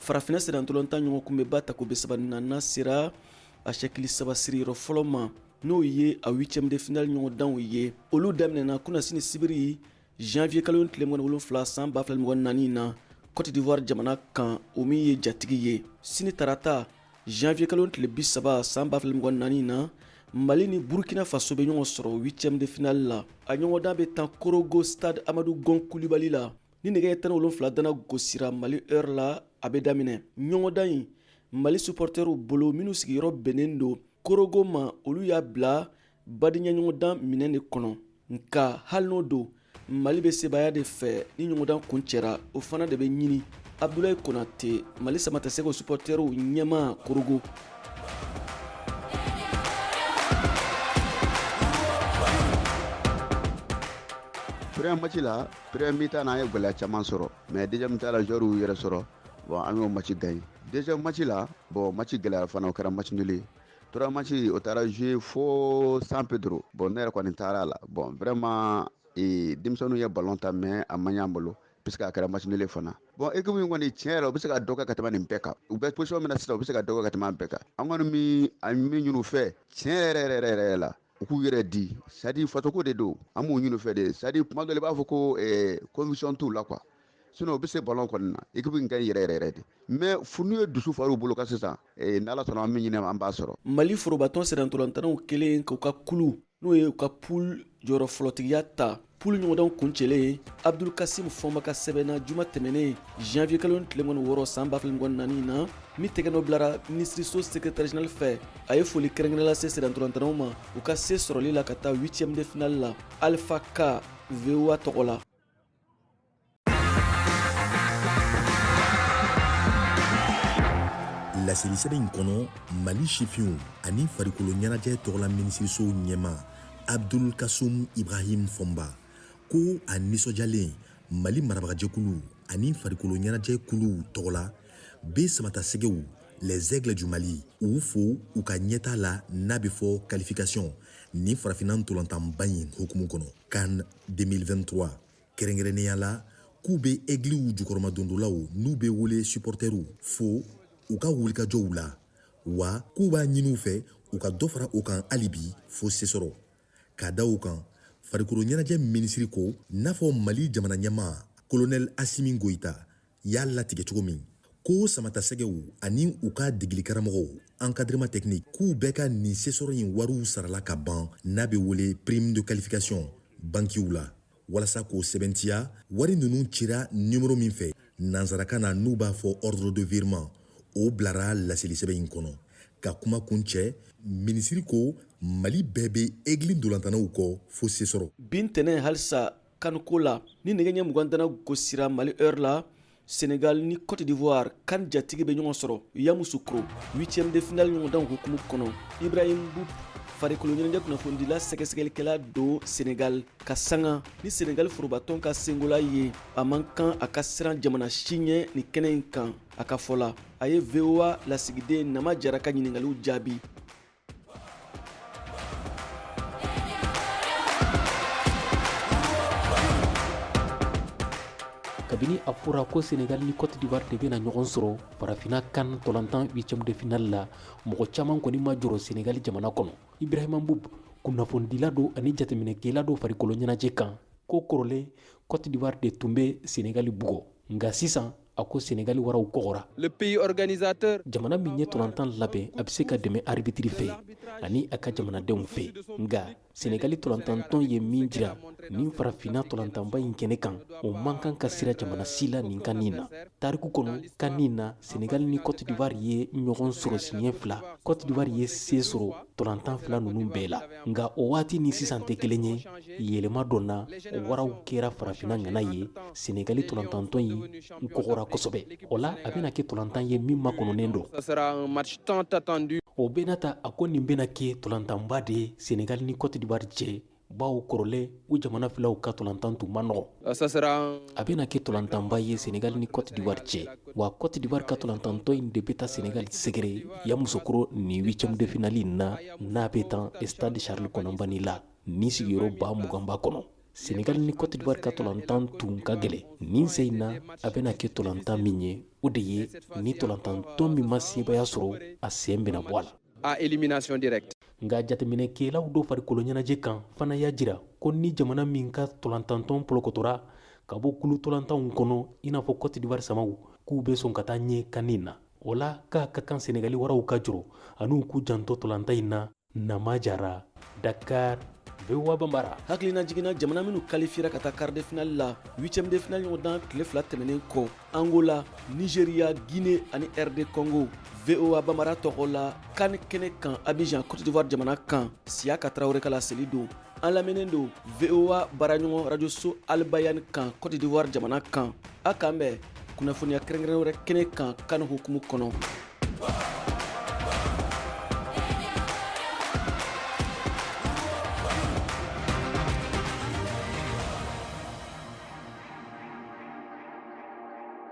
Farafinna sennantolatan ɲɔgɔnkunbɛnba tako 34nan sera a sɛkili saba siriyɔrɔ fɔlɔ ma, n'o ye a huitième de finale ɲɔgɔndanw ye. Olu daminɛna kunasini sibiri janvier kalo tile 27 san 2024 na Cote d'Ivoire jamana kan, o min ye jatigi ye. Sini tarata janvier kalo tile 30 san 2024 na, Mali ni Burkina Faso bɛ ɲɔgɔn sɔrɔ huitième de finale la. A ɲɔgɔndan bɛ tan Korogo stade Amadu Gon Kulibali la. Ni nɛgɛ 17 dana gosira Mali heure la, a bɛ daminɛ. Ɲɔgɔndan in, Mali supporteriw bolo minnu sigiyɔrɔ bɛnnen don Korogo ma, olu y'a bila badenya ɲɔgɔndan minɛn de kɔnɔ. Nka hali n'o don, Mali bɛ sebaaya de fɛ ni ɲɔgɔndan kuncɛra, o fana de bɛ ɲini. Abdulayi Konate, Mali Samatasɛgɛw supporteriw ɲɛmaa Korogo. Premier match la, premier mi-temps na, an ye gɛlɛya caman sɔrɔ, mais deuxième mi-temps la, joueurs y'u yɛrɛ sɔrɔ. Bon, an y'o match gagné. Deuxième match la, bon, match gɛlɛyara fana, o kɛra match nul ye. Troisième match, o taara jouer fo San Pedro. Bon, ne yɛrɛ kɔni taara la. Bon, vraiment, denmisɛnninw ye ballon ta, mais a ma ɲɛ an bolo puisque a kɛra match nul ye fana. Bon, équipe in kɔni, tiɲɛ yɛrɛ, u bɛ se ka dɔ kɛ ka tɛmɛ nin bɛɛ kan. U bɛ position min na sisan, u bɛ se ka dɔ kɛ ka tɛmɛ an bɛɛ kan. An kɔni min a min ɲini u fɛ tiɲɛ yɛrɛ yɛrɛ yɛrɛ yɛrɛ la, u k'u yɛrɛ di, c'est à dire fasoko de don. An b'u ɲini u fɛ de, c'est à dire tuma dɔ la, i b'a fɔ ko conviction t'u la quoi. Sinon u bɛ se ballon kɔni na, équipe in ka ɲi yɛrɛ yɛrɛ yɛrɛ de, mais fo n'u ye dusu far'u bolo kan sisan, n'Ala sɔnna, an min ɲini, an b'a sɔrɔ. Mali forobatɔn sennantolatannaw kelen k'u ka kulu, n'o ye u ka poule jɔyɔrɔ fɔlɔtigiya ta, poule ɲɔgɔndanw kuncɛlen, Abdul Kasim Fɔnba ka sɛbɛnna juma tɛmɛnen janvier kalo tile 26 san 2024 na, min tɛgɛ nɔ bilara minisiriso secrétaire général fɛ. A ye foli kɛrɛnkɛrɛn lase sennantolatannaw ma u ka se sɔrɔli la ka taa huitième de finale la. Alpha K, VOA tɔgɔ la. Laseli sɛbɛn in kɔnɔ, Mali sifinw ani farikolo ɲɛnajɛ tɔgɔla minisiriso ɲɛmaa Abdul Kasum Ibrahim Fɔnba ko a nisɔndiyalen Mali marabagajɛkulu ani farikolo ɲɛnajɛ kuluw tɔgɔ la bɛ Samatasɛgɛw, les Aigles du Mali, u fo u ka ɲɛta la, n'a bɛ fɔ qualification, ni farafinna ntolantanba in hukumu kɔnɔ, CAN 2023. Kɛrɛnkɛrɛnnenya la, k'u bɛ Aiglew jukɔrɔmadondolaw, n'u bɛ wele supporteriw, fo u ka wulikajɔw la, wa k'u b'a ɲini u fɛ u ka dɔ fara o kan hali bi fo sesɔrɔ. K'a da o kan, farikolo ɲɛnajɛ minisiri ko n'a fɔ Mali jamana ɲɛmaa Kolonɛl Asimi Goyita y'a latigɛ cogo min ko Samatasɛgɛw ani u ka degeli karamɔgɔw, encadrement technique, k'u bɛɛ ka nin sesɔrɔ in wariw sarala ka ban, n'a bɛ wele prime de qualification, bankiw la. Walasa k'o sɛbɛntiya, wari ninnu cira nimoro min fɛ nansarakan na, n'u b'a fɔ ordre de virement, o bilara laseli sɛbɛn in kɔnɔ. Ka kuma kuncɛ, minisiri ko Mali bɛɛ bɛ Aigle ntolantanaw kɔ fo sesɔrɔ. Bi ntɛnɛn, halisa CAN ko la, ni nɛgɛ ɲɛ 20 dana gosira Mali heure la, Senegal ni Cote d'Ivoire, CAN jatigi, bɛ ɲɔgɔn sɔrɔ Yamoussoukro huitième de finale ɲɔgɔndanw hukumu kɔnɔ. Ibrahim Mboup, farikolo ɲɛnajɛ kunnafonidila sɛgɛsɛgɛlikɛla don Senegal, ka sanga ni Senegal forobatɔn ka sengola ye, a man kan a ka siran jamana si ɲɛ nin kɛnɛ in kan. A ka fɔ la, a ye VOA lasigiden Nama Jara ka ɲiningaliw jaabi. Kabini a fɔra ko Senegal ni Cote d'Ivoire de bɛna ɲɔgɔn sɔrɔ farafinna CAN tɔlantan huitième de finale la, mɔgɔ caman kɔni ma jɔrɔ Senegal jamana kɔnɔ. Ibrahima Mboup, kunnafonidila don ani jateminɛkɛla don farikolo ɲɛnajɛ kan, ko kɔrɔlen Cote d'Ivoire de tun bɛ Senegal bugɔ, nka sisan a ko Senegali waraw kɔgɔra. Le pays organisateur. Jamana min ye tɔlantan labɛn, a bɛ se ka dɛmɛ arbitre fɛ ani a ka jamanadenw fɛ, nka Senegali tɔlantantɔn ye min jira nin farafinna tɔlantanba in kɛnɛ kan, o man kan ka sira jamana si la nin CAN in na. Tariku kɔnɔ, CAN in na, Senegali ni Cote d'Ivoire ye ɲɔgɔn sɔrɔ siɲɛ fila. Cote d'Ivoire ye se sɔrɔ tɔlantan fila ninnu bɛɛ la, nka o waati ni sisan tɛ kelen ye. Yɛlɛma donna, waraw kɛra farafinna ŋana ye. Senegali tɔlantantɔn in kɔgɔra kosɛbɛ. O la, a bɛna kɛ tɔlantan ye min makɔnɔnen don. O bɛna ta, a ko nin bɛna kɛ tɔlantanba de ye Senegali ni Cote d'Ivoire cɛ, bawo kɔrɔlen u jamana filaw ka tɔlantan tun man nɔgɔ. A bɛna kɛ tɔlantanba ye Senegali ni Cote d'Ivoire cɛ, wa Cote d'Ivoire ka tɔlantantɔn in de bɛ taa Senegali sɛgɛrɛ Yamoussoukro nin huitième de finale in na, n'a bɛ tan stade Charles Konan Banny la ni sigiyɔrɔ 20 000 b'a kɔnɔ. Senegali ni Cote d'Ivoire ka tɔlantan tun ka gɛlɛn. Nin sen in na, a bɛna kɛ tɔlantan min ye, O de ye ni tolantantɔn min ma sebaaya sɔrɔ, a sen bɛna bɔ a la à élimination directe. Nka jateminɛkɛlaw dɔ farikolo ɲɛnajɛ kan fana y'a jira ko ni jamana min ka tolantantɔn pɔlɔkɔtɔra ka bɔ kulu tolantanw kɔnɔ, i n'a fɔ Cote d'Ivoire Samaw, k'u bɛ sɔn ka taa ɲɛ CAN na. O la, k'a ka kan Senegali waraw ka jɔrɔ an'u k'u janto tolantan in na. Nama Jara, Dakar, VOA Bambara. Hakilina jiginna, jamana minnu qualifiera ka taa quart de finale la, huitième de finale ɲɔgɔndan tile 2 tɛmɛnen kɔ: Angola, Nigeria, Guinée ani RD Congo. VOA Bambara tɔgɔ la, CAN kɛnɛ kan, Abidjan, Cote d'Ivoire jamana kan, Siyaka Tarawele ka laseli don. An lamɛnnen don VOA baaraɲɔgɔn rajoso Albayan kan, Cote d'Ivoire jamana kan. A k'an bɛn kunnafoniya kɛrɛnkɛrɛn wɛrɛ kɛnɛ kan, CAN hukumu kɔnɔ.